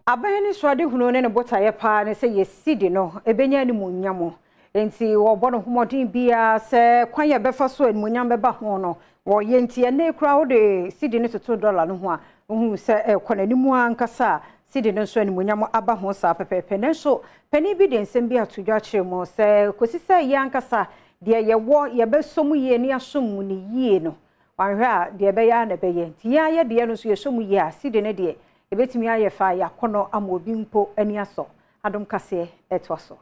Aban anisoadehunu ne ne botaeɛ paa ne sɛ yɛ cedi no ɛbɛnya animuonyam. Enti wɔbɔ ne ho mmɔden biara sɛ kwan yɛ bɛfa so animuonyam bɛba ho no wɔyɛ. Nti ɛnɛ koraa wode cedi no toto dɔla no ho a, wohu sɛ ɛkɔ n'anim ankasa a, cedi no nso animuonyam aba ho saa pɛpɛɛpɛ. Nanso panin bi de nsɛm bi ato dwa kyerɛ mu sɛ kɔsi sɛ yɛ ankasa deɛ yɛwɔ yɛbɛsɔ mu yie ne yɛasom mu ne yie no, wanhwɛ a deɛ ɛbɛyɛ a na ɛbɛyɛ. Nti yɛn ayɛ deɛ no nso yɛsɔ mu yie a, cedi no deɛ ɛbɛtumi ayɛ fa yɛakɔnɔ ama obi mpo ani asɔ. Adom Kaseɛ ɛtoa so.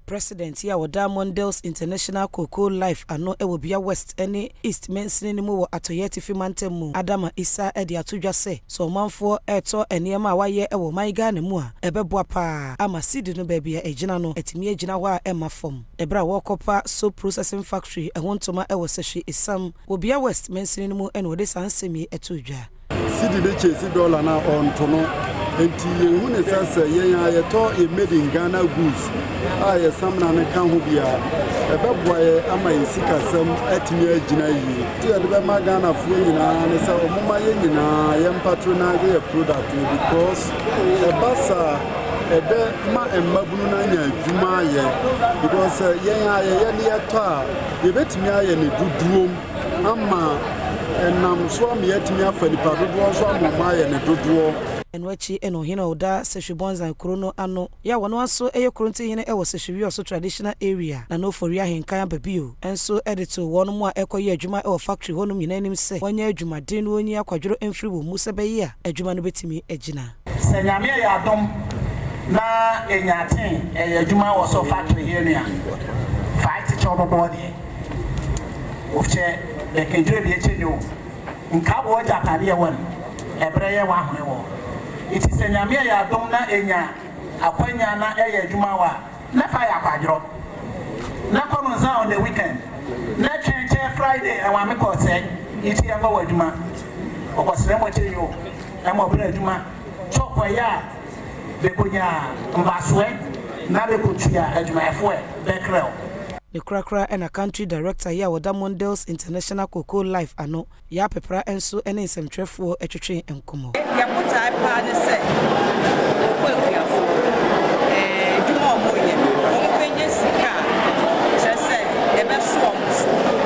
President yi a wɔda Mondelez International Cocoa Life ano wɔ Bia West ne East mansini no mu wɔ Atɔeɛ Atifi Mantam mu, Adama Isa, de ato dwa sɛ ɔmanfoɔ ɛretɔ nneɛma a wayɛ wɔ ɔman Ghana mu a, ɛbɛboa paa ama cedi no baabi a ɛgyina no atumi agyina hɔ a ɛmma fam. Ɛberɛ a wɔrekɔpa soap processing factory ɛho ntoma wɔ Sɛhwe Esam wɔ Bia West mansini no mu ɛna wɔde saa nsɛm yi to dwa. Cedi de kyɛ si dɔla na ɔnto no, nti yɛhu ne sɛ yɛn a yɛtɔ yɛ made in Ghana goods a yɛ samina no ka ho bi a, ɛbɛboa yɛ ama yɛ sikasɛm atumi agyina yie. Nti yɛde bɛma Ghanafoɔ nyinaa ne sɛ ɔmoma yɛn nyinaa yɛn patronise yɛ product no, because ɛba saa ɛbɛ ma mmabunu no anya adwuma ayɛ, because yɛn a yɛyɛ ne yɛtɔ a, yɛbɛtumi ayɛ ne dodoom ama ɛnam so ama yɛatumi afa nipa dodoɔ nso ama ɔmo ayɛ ne dodoɔ. Ɛno akyi ɛna ɔhene a ɔda Sɛhwe Bɔnzan kuro no ano yɛ a wɔno nso ɛyɛ Kurontihene ɛwɔ Sɛhwe Wiɔso traditional area na Nofori Ahenkan aba bio nso ɛde to wɔn mu a ɛkɔyɛ adwuma ɛwɔ factory hɔnom nyinaa anim sɛ wɔnyɛ adwumaden no, wɔnyi akwadworɔ mfiri wɔn mu sɛ bɛyɛ a adwuma no bɛtumi agyina. Sɛ Nyame yɛ adom na ɛnya ten ɛyɛ adwuma wɔ so factory here nua fae kyekyɛ ɔbɔbɔ deɛ wokyɛ bɛkɛdwere bi akyɛ nyo nka bɔ agyapadeɛ wɔ no ɛberɛ yɛ wahome wɔ. Nti sɛ Nyame yɛ adom na ɛnya akwanya na ɛyɛ adwuma wɔ a, na fa yɛ akwadworɔ na kɔ no nsa on the weekend na twɛn kyɛ Friday ɛwɔ ame kɔ sɛ nti yɛnkɔ wɔ adwuma ɔkɔsrɛ mɔ kyɛ nyo ɛmɔ berɛ adwuma kyɔkɔyɛ a bɛkɔnya mfasoɛ na bɛkɔtua adwumayɛfoɔ bɛkrɛw. Ne korakora ɛna country director yi a wɔda Mondelez International Cocoa Life ano, yɛ apepra nso ne nsɛmtwerɛfoɔ atwitwe nkɔmmɔ. Yɛbotae paa ne sɛ wɔkɔ akuafoɔ adwuma a wɔyɛ no, wɔn bɛnya sika a kyerɛ sɛ ɛbɛso wɔn so.